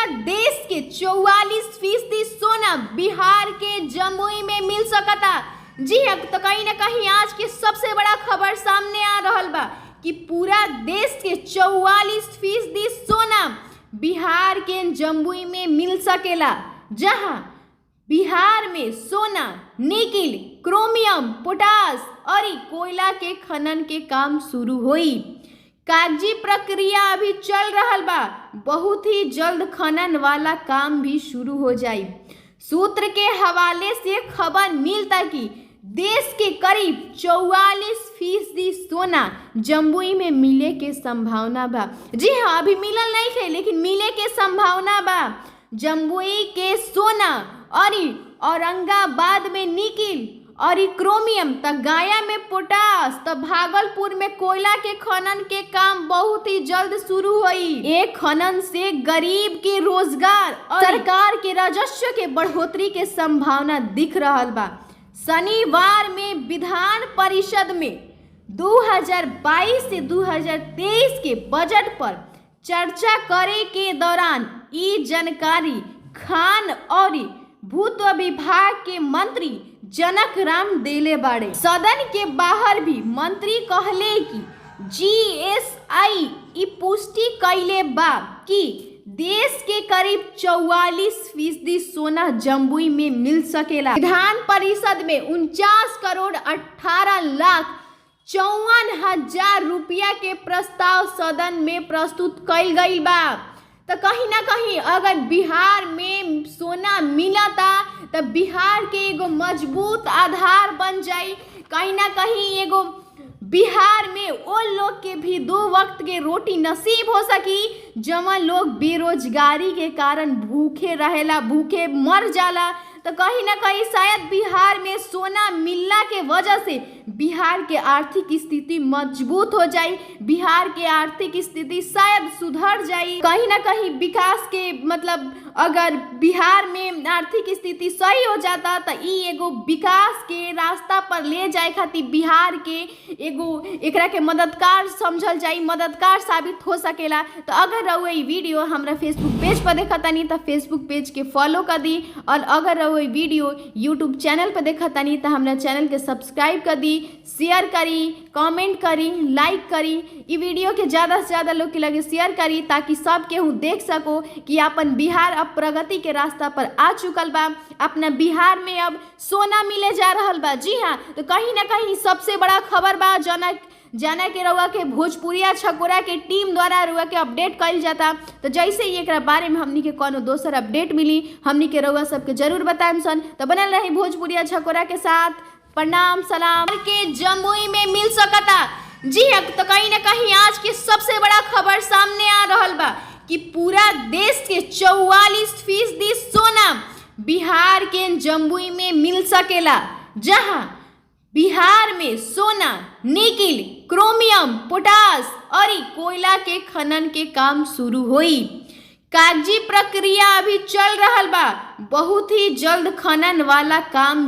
पूरा देश के 44% सोना बिहार के जमुई में मिल सकता। जी हाँ, तो कहीं ना कहीं आज के सबसे बड़ा खबर सामने आ रहल बा कि पूरा देश के 44% सोना बिहार के जमुई में मिल सकेला, जहां बिहार में सोना, निकिल, क्रोमियम, पोटास और कोयला के खनन के काम शुरू होई। कागजी प्रक्रिया अभी चल रहल बा, बहुत ही जल्द खनन वाला काम भी शुरू हो जाई। सूत्र के हवाले से खबर मिलता कि देश के करीब 44% सोना जमुई में मिले के संभावना बा। जी हाँ, अभी मिलल नहीं है लेकिन मिले के संभावना बा। जमुई के सोना और औरंगाबाद में निकिल और क्रोमियम, त गया में पोटास, त भागलपुर में कोयला के खनन के काम बहुत ही जल्द शुरू होई। एक खनन से गरीब के रोजगार और सरकार के राजस्व के बढ़ोतरी के संभावना दिख रहल बा। शनिवार में विधान परिषद में 2022 से 2023 के बजट पर चर्चा करे के दौरान ई जानकारी खान और भूतत्व विभाग के मंत्री जनक राम देले बाड़े। सदन के बाहर भी मंत्री कहले कि जीएसआई ई पुष्टि कैले बा कि देश के करीब 44% सोना जमुई में मिल सकेला। विधान परिषद में 49 करोड़ 18 लाख 54,000 रुपया के प्रस्ताव सदन में प्रस्तुत कइल गईल बा। तो कहीं ना कहीं अगर बिहार में सोना मिलता तो बिहार के एगो मजबूत आधार बन जाई। कहीं ना कहीं एगो बिहार में वो लोग के भी दो वक्त के रोटी नसीब हो सकी जहाँ लोग बेरोजगारी के कारण भूखे रहेला, भूखे मर जाला। तो कहीं ना कहीं शायद बिहार में सोना मिलला के वजह से बिहार के आर्थिक स्थिति मजबूत हो जाई, बिहार के आर्थिक स्थिति शायद सुधर जाई। कहीं ना कहीं विकास के मतलब अगर बिहार में आर्थिक स्थिति सही हो जाता तो ई एगो विकास के रास्ता पर ले जाए खातिर बिहार के एगो एकरा के मददगार समझल जाई, मददगार साबित हो सकेला। तो अगर रहुए ई वीडियो हमरा फेसबुक पेज पर देखतानी तो फेसबुक पेज के फॉलो कर दी, और अगर रहुए वीडियो यूट्यूब चैनल पर देखतानी तो हमरा चैनल के सब्सक्राइब कर दी, शेयर करी, कमेंट करी, लाइक करी, ई वीडियो के ज़्यादा से ज़्यादा लोग के लगे शेयर करी ताकि सब केहू देख सको कि अपन बिहार अब प्रगति के रास्ता पर आ चुकल बा, अपना बिहार में अब सोना मिले जा रहल बा। जी हाँ, तो कहीं ना कहीं सबसे बड़ा खबर बा जनक जाना के रउआ के भोजपुरिया छकोरा के टीम द्वारा रउआ के अपडेट कइल जाता। तो जैसे ही एकरा बारे में हमनी के कोनो दोसर अपडेट मिली हमनी के रउआ सबके जरूर बताएम सन। तो बनल रही भोजपुरिया छकोरा के साथ। प्रणाम सलाम के जमुई में मिल सकता। जी हाँ, तो कहीं ना कहीं आज के सबसे बड़ा खबर सामने आ रहल बा कि पूरा देश के 44% सोना बिहार के जमुई में मिल सकेला, जहां बिहार में सोना, निकिल, क्रोमियम, पोटास और कोयला के खनन के काम शुरू होई। कागजी प्रक्रिया अभी चल रहल बा, बहुत ही जल्द खनन वाला काम